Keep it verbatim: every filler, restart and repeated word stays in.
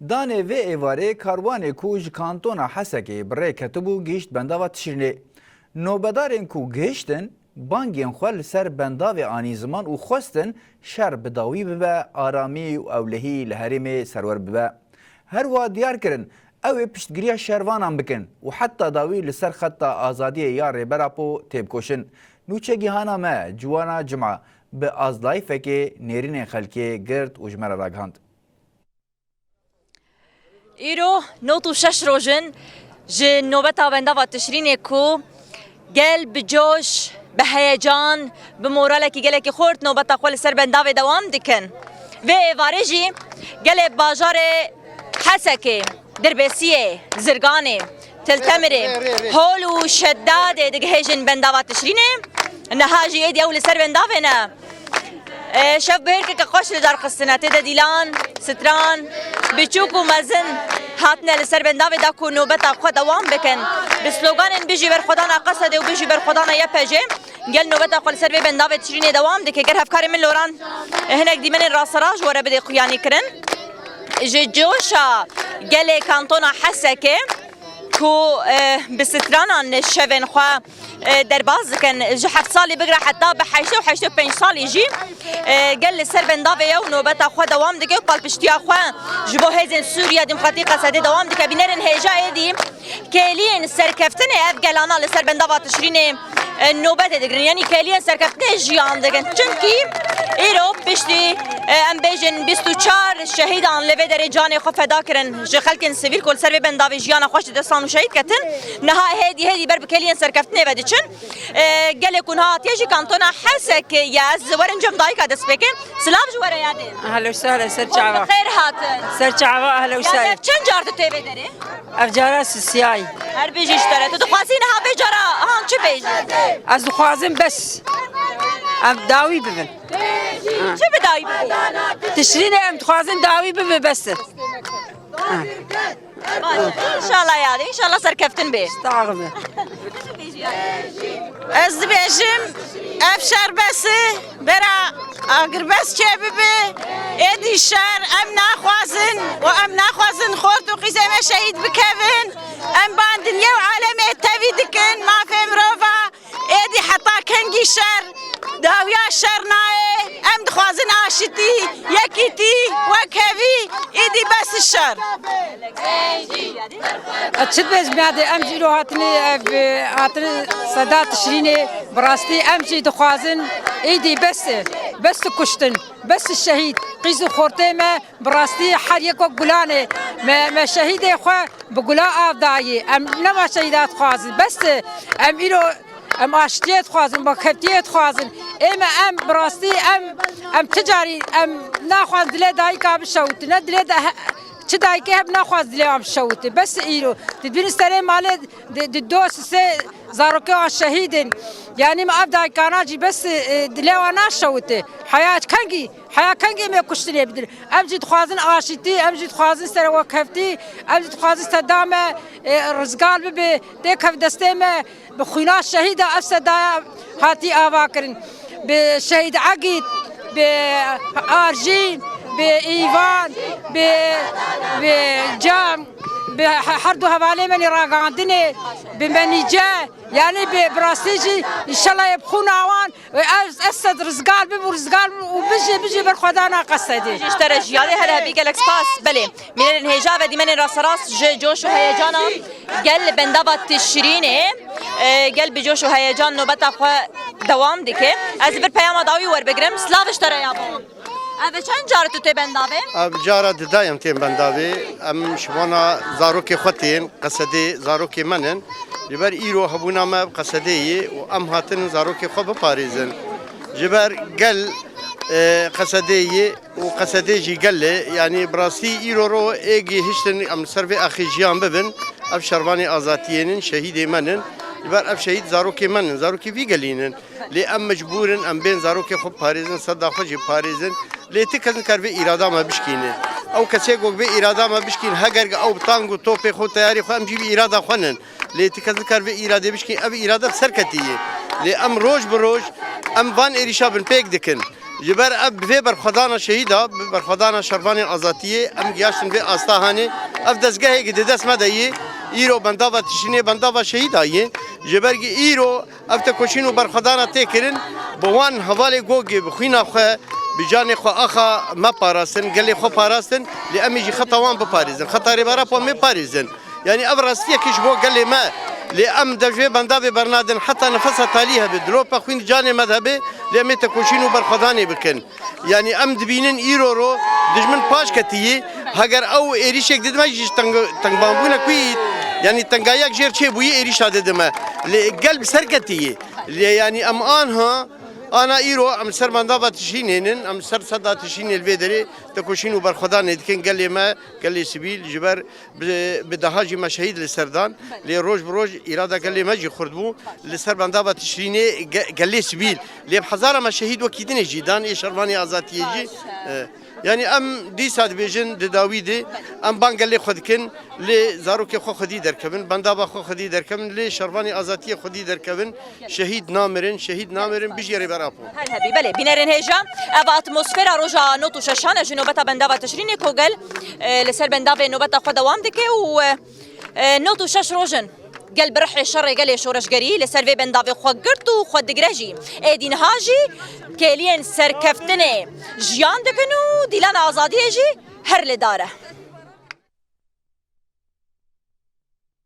Danê vê êvarê karwanê ku ji kantona Hesekê bi rê ketibû gihîşt bendava Tişrînê. Nobedarên ku gihiştin, bangên xwe li ser bendavê anî ziman û xwestin şer bi dawî bibe, aramî û ewlehî li herêmê serwer bibe. Her wiha diyar kirin, ew ê piştgiriya şervanan bikin û heta dawî li ser xeta azadiyê ya Rêber Apo têbikoşin. Nûçegihana me Ciwana Cima bi azlayîfekê nêrînên xelkê girt û ji me re ragihand. Îro nod û şeş roj in ji nobeta bendava Tişrînê ku gel bi coş, bi heyecan, bi moralekî gelekî xurt nobeta xwe li ser bendavê dewam dikin. Vê êvarê jî gelê bajarê Hesekê, Dirbêsiyê, Zirganê, Til Temirê, Hol û Şedadê digihêjin bendava Tişrînê. Niha jî êdî ew li ser bendavê ne. E, şev bihêrkeke xweş li dar xistine. Tê de dîlan, stran, biçûk û mezin hatine li ser bendavê da ku nobeta xwe dewam bikin. Bi sloganên Bijî Berxwedana Qesedê û Bijî Berxwedana Y P J, gel nobeta xwe li ser vê bendavê Tişrînê dewam dike. Ger hevkarê min Loran, e, hinek dîmenên rasterast ji we re bidê xuyanî kirin. Ji coşa gelê kantona Hesekê ku, e, bi stranan şevên xwe, e, derbas dikin. Ji heft salî bigire heta bi heştê û heştê û pênc salî jî, e, gel li ser bendavê ye û nobeta xwe dewam dike û palpiştiya xwe ji bo Hêzên Sûriya Demokratîk Qesedê dewam dike. Bînerên hêja êdî kêliyên serkeftinê ev gelana li ser bendava Tişrînê, e, nobetê digirin. Yanî kêliyên serkeftinê jiyan dikin. Çimkî îro piştî, e, em bêjin bîst û çar şehîdan li vê derê canê xwe feda kirin. Ji xelkên sivîl ku li ser vê bendavê jiyana xwe ji destan û şehîd ketin, niha hêdî hêdî ber bi kêliyên serkeftinê ve diçin. E, gelê ku niha hatiye jî kantona Hesekê ye. Ez werin cem dayika destpêkê. Silav ji we re yadê. Ehlen û sehlen, ser çava. Xêr hatin. Ser çava, ehlen û sehlen. Yadê, ev çend car tu tê vê derê? Ev cara sisiyayî. Her bijî ji te re. Tu dixwazî niha vê cara han çi bêjî? Ez dixwazim bes. Em dawî bibin. Çi bi dawî bibin? Tişrînê em dixwazin dawî bibe bes. Baş. Înşallah yadê. Înşallah serkeftin bê. Sağ olun. Ez dibêjim, ev şer bes e, bera agirbest çêbibe. Êdî şer em naxwazin û em naxwazin xort û qîzê me şehîd bikevin. Em ban dinya û alemê tevî dikin mafê mirova. Êdî heta kengî şer, dawiya şer nayê. Em dixwazin aşitî, yekîtî, wekhevî, êdî bes şer. Ez çi dibêjim yadê, em jî îro hatinê, ev, e, hatinê seda Tişrînê, bi rastî em jî dixwazin êdî bes e, bes kuştin, bes şehîd, qîz û xortê me, bi rastî her yek wek gulan e, me, me şehîdê xwe bi gula av dayî, em nema şehîda dixwazin, bes e, em îro, em aştiyê dixwazin, wekhevtiyê dixwazin, ê me em bi rastî em, em ti carî, em naxwazin dilê dayika bişewite, ne dilê de he-, Çi dayikê heb naxwaz dilê wan bişewite. Bes îro. Dibînin serê malê di, di do sisê zarokê wan şehîd in. Yanî me ev dayikana jî bes, e, dilê wan naşewite. Heya kengî, heya kengê me kuştinê bidin. Em jî dixwazin aşîtî, em jî dixwazin serewekheftî, em jî dixwazin seda me, e, rizgar bibe, têkeve destê me. Bi xwîna şehîda ev sedaya hatî ava kirin. Bi şehîd Egîd, bi Arjîn, bi Îvan, bi, bi Cem, bi he-, her du hevalê me lê ragandinê, bi Menîce, yanî bi, bi rastî jî înşallah yê bi xwîna wan, ev, ev sed rizgar bibû, rizgar bibû û bijî, bijî berxwedana Qesedê. Ji te re jiyadê her hebî gelek spas. Belê. Mînerên hêja ve dîmenên rasterast ji coş û heyecana gel bendava Tişrînê, e, gel bi coş û heyecan nobeta xwe dewam dike. Ez vir peyama dawî werbigrim. Silav ji te re yabo. Ev çend car tu tê bendavê? Ev cara didayem tên bendavê. Em ji bona zarokê xwe tên, Qesedê zarokê me nin. Ji ber îro hebûna me ev Qesedê yê û em hatin zarokê xwe biparêzin. Ji ber gel, e, Qesedê yê û Qesedê jî gel e. Yanî bi rastî îro ro ê gihiştin em li ser vê axê jiyan bibin. Ev şervanê azatiyê nin, şehîdê me nin. Ji ber ev şehîd zarokê me nin, zarokê vî gelî nin. Lê em mecbûr in, em bên zarokê xwe biparêzin, seda xwe jî biparêzin. Lê ti kes nikar vê îrada me bişkîne. Ew kesê ku vê îrada me bişkîn, heger ew bi tang û topê xwe, teyarê xwe, em jî vî îrada xwe nin. Lê ti kes nikar vê îradê bişkîn, ev îrade bi ser ketî ye. Lê em roj bi roj, em van êrîşa binpêk dikin. Ji ber ev bi vê berxwedana şehîda, bi berxwedana şervanên azatiyê em giyaştin vê asta hanê. Ev dezgehê ki di dest me de yê, îro bendava Tişrînê bendava şehîda yê. Ji ber ki îro ev tekoşîn û berxwedana tê kirin, bi wan hevalê gogê bi xwîna xwe, bi canê xwe axa me parastin, gelê xwe parastin, lê em ê jî xeta wan biparêzin, xeta Rêber Apo em ê parêzin. Yanî ev rastiyek ji bo gelê me. Lê em de ji vê bendavê bernadin heta nefesa talî hebe, dilopa xwîn canê me de hebe, lê em ê tekoşîn û berxwedanê bikin. Yanî em dibînin îro ro dijmin paş ketiyî. Heger ew êrîşek didime jî ji teng-, tengbandbûnek wî, yanî tengayek jêr çêbûyî êrîşa didime. Lê gel bi ser ketiyî. Lê yanî em anha, ana îro em li ser bendava Tişrînê nin, em li ser seda Tişrînê li vê derê tekoşîn û berxwedanê dikin gelê me, gelê sivîl, ji ber bi, bi deha jî me şehîd li ser dan. Lê roj bi roj îrada gelê me jî xurt bû. Li ser bendava Tişrînê ge-, gelê sivîl. Lê bi hezara me şehîd wekî dinê jî dan, ê şervanê azatiyê jî. E, yanî em dîsa dibêjin di dawî de, em ban gelê xwe dikin, lê zarokê xwe xwedî derkevin, bendava xwe xwedî derkevin, lê şervanê azatiyê xwedî derkevin, şehîd namirin, şehîd namirin, bijî Rêber Apo. Her hebî, belê, bînerên hêja, ev atmosfera roja nod û şeşan e ji nobeta bendava Tişrînê ku gel, e, li ser bendavê nobeta xwe dewam dike û, e, e, nod û şeş roj in gel bi rihê şerê gelê şoreşgerî li ser vê bendavê xwe girt û xwe digire jî. Êdî niha jî kêliyên serkeftinê jiyan dikin û dîlana azadiyê jî her li dar e.